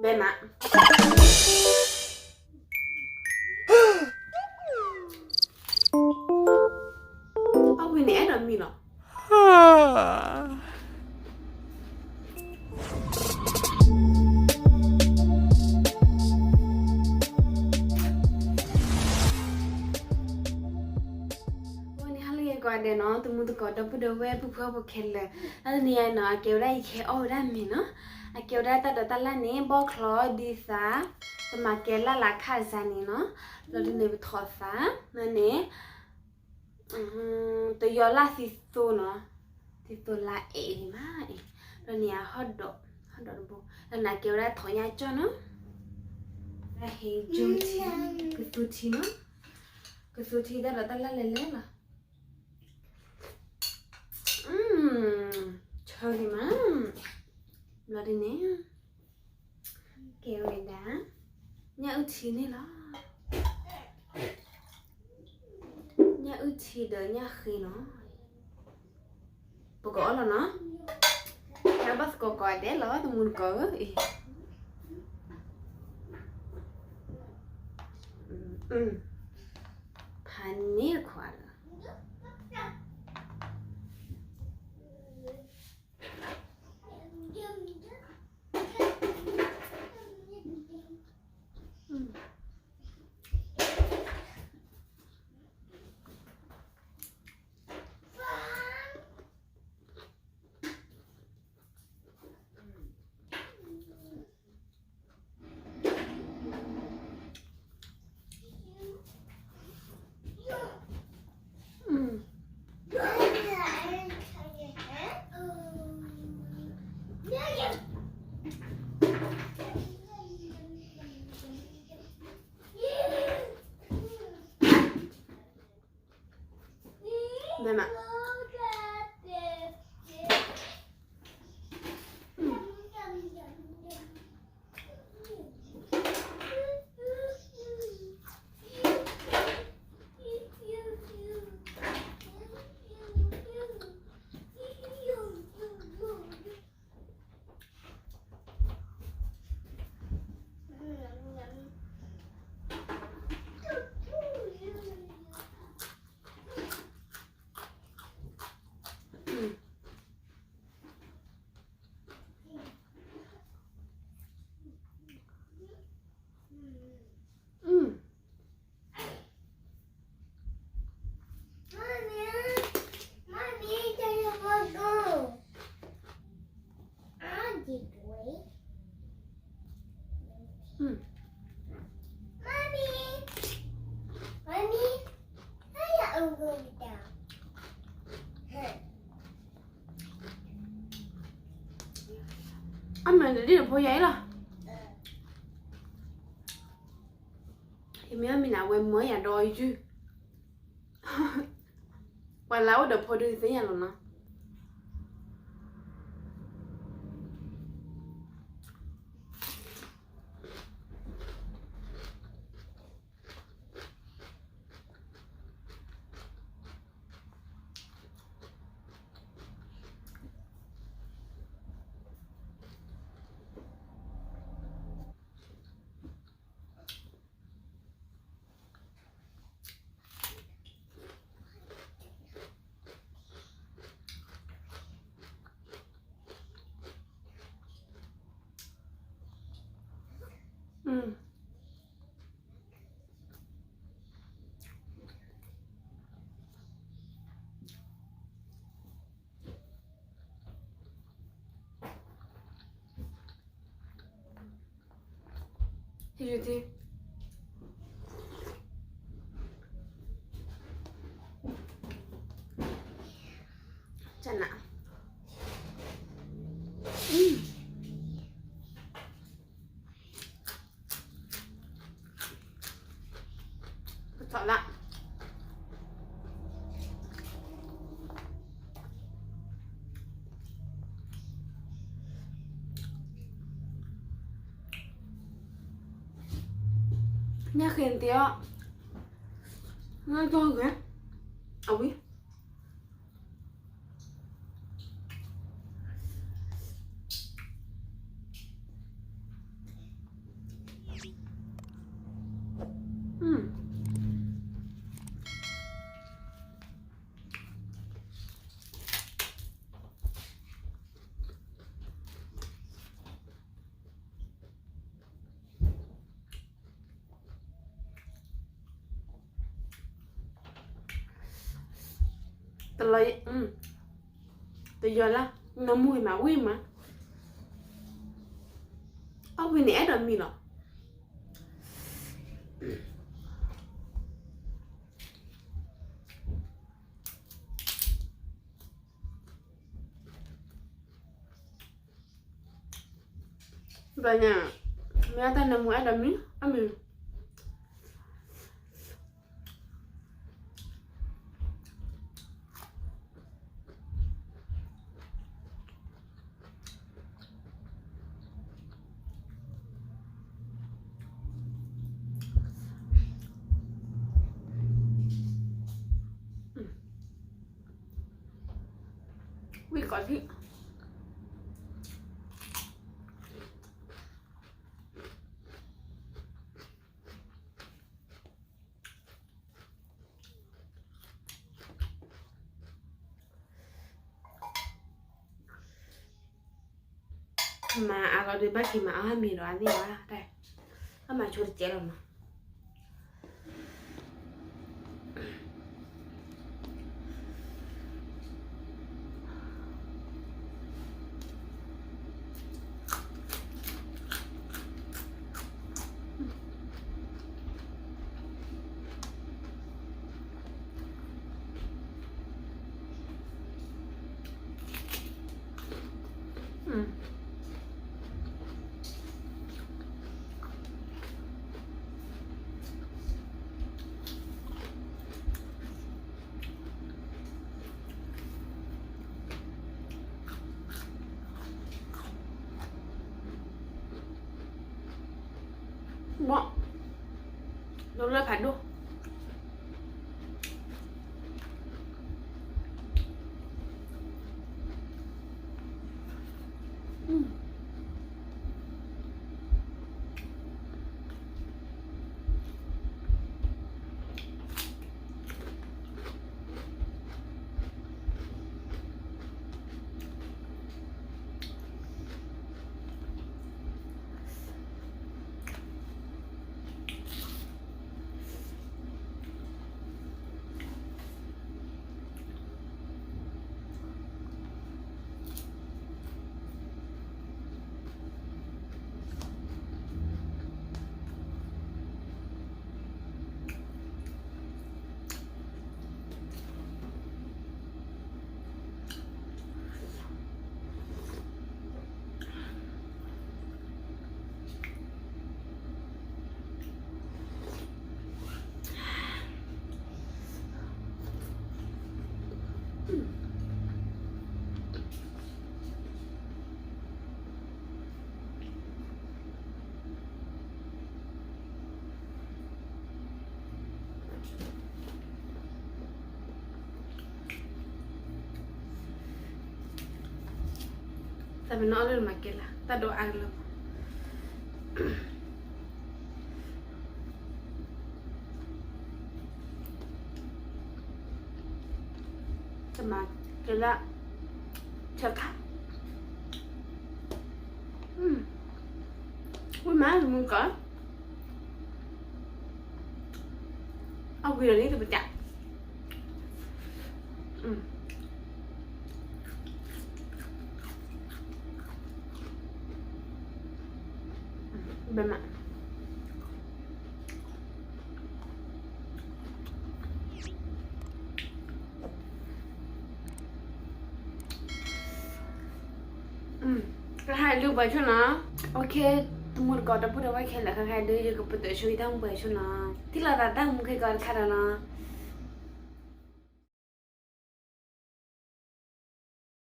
ဘဲမး, အဝဲန့ၣ်အဲၣ်ဒိးမံလီၤ. အဝဲန့ၣ် ဟါလၢအဂ့ၤကိးဂၤဒဲးနီၤ, တံၤသကိး ဒီပုၢ်ဒီဝဲၢ် ပုၢ်ဖိဝဲၢ်ဖိခဲလၢာ်, တနံၤအံၤနီၤ အကဲဝဲဒၣ်ယခဲအီၣ်ဝဲဒၣ်မ့ၤနီၤ, အကဲဝဲဒၣ်တၢ်ဒိးတၢ်လၣ်န့ၣ် ဘီၣ်ချီဒ်သး, တမၤကဲလၢ်လၢ်ခၣ်စၢ်န့ၣ်နီၤ, ဘျီဒ်န့ၣ် ပထီၣ်သး, မ့ၢ်န့ၣ် တယီၤလၢ်သံသိနီၤ, သံသိလါအဲၣ်န့ၣ်မးအံၤ, ဒီးန့ၣ်အဟီၣ်ဒီး, ဟီၣ်ဒီးတဘိ, ဒီးန့ၣ်ကဲဝဲဒၣ်ထိးညၣ်ကၠီၣ်နီၤ, ဒၣ်ဟဲကၠိထံ, ကသူထံနီၤ, ကသူထံတၢ်ဒိးတၢ်လၣ်လဲၤလဲၤလီၤ, ဆၢဂ့ၤမး, ဘျီဒ်န့ၣ် ကဲဝဲဒၣ် ညၣ်အုၣ်ထံန့ၣ်လီၤ. ညၣ်အုၣ်ထံဒီးညၣ်ဃ့နီၤ. ပကအီၣ်လီၤနီၤ. ဟဲဘၣ်သကိးကိးဂၤဒဲးလီၤ တံၤသကိးဧၢ, ဖးန့ၢ်တခွးဒီး အမဲာ်တဒ်တဖိယၤအံၤလီၤ. ယမ့ၢ်အီၣ်မ့ၤန့ၣ် အဝဲမၢယၤဒီးယုၢ်, ပှၤလၢအအိၣ်ဒီးဖိဒုးသ့ၣ်ညါလီၤနီၤ. ပထီၣ်လၢ ညၣ်ဃ့နတ့အီၣ်, နကၠီဂ့ၤ, အဝံၤ တလီၤ, တယီၤလၢ နမူဂ့ၤမး ဝံၣ်မး, အဝံၣ်န့ၣ်အဲၣ်ဒိးမံလီၤ. ဘၣ်ညါ, မ့ၢ်တၢ်နၢမူအဲၣ်ဒိးမံ, အမံၤ ဝံၣ်ကိးထံၣ် မၤအါလီၤဒီး ဘၣ်က့ၤမၤအီၣ်မ့ၤဒီးအသ့ၣ်ဘၣ်တၢ်, အမၤဆိတကဲလီၤမး. ဘီ, ဒိလၢဖးဒိၣ်. တၢ်ပနီၣ်လၢမၤကဲလၢ တၢ်ဒိးအါလၢ တမၤကဲလၢ ဆၢခါ, ဝံၣ်မးမုၢ်ကီး, အဝံၤဒီးန့ၣ်တပစး, ဘၣ်မး ကဟဲဒုးပှဲၤဆိနီၤ, OK, တမူတကိး ဒီပုၢ်ဒီဝဲၢ်ခဲလၢာ် ခဲခါဒုး ယကပတုာ်ဆိ ယတၢ်မူပှဲၤဆိနီၤ, ထံၣ်လိာ်သးတၢ်မူခဲကီးတခါဒီးနီၤ.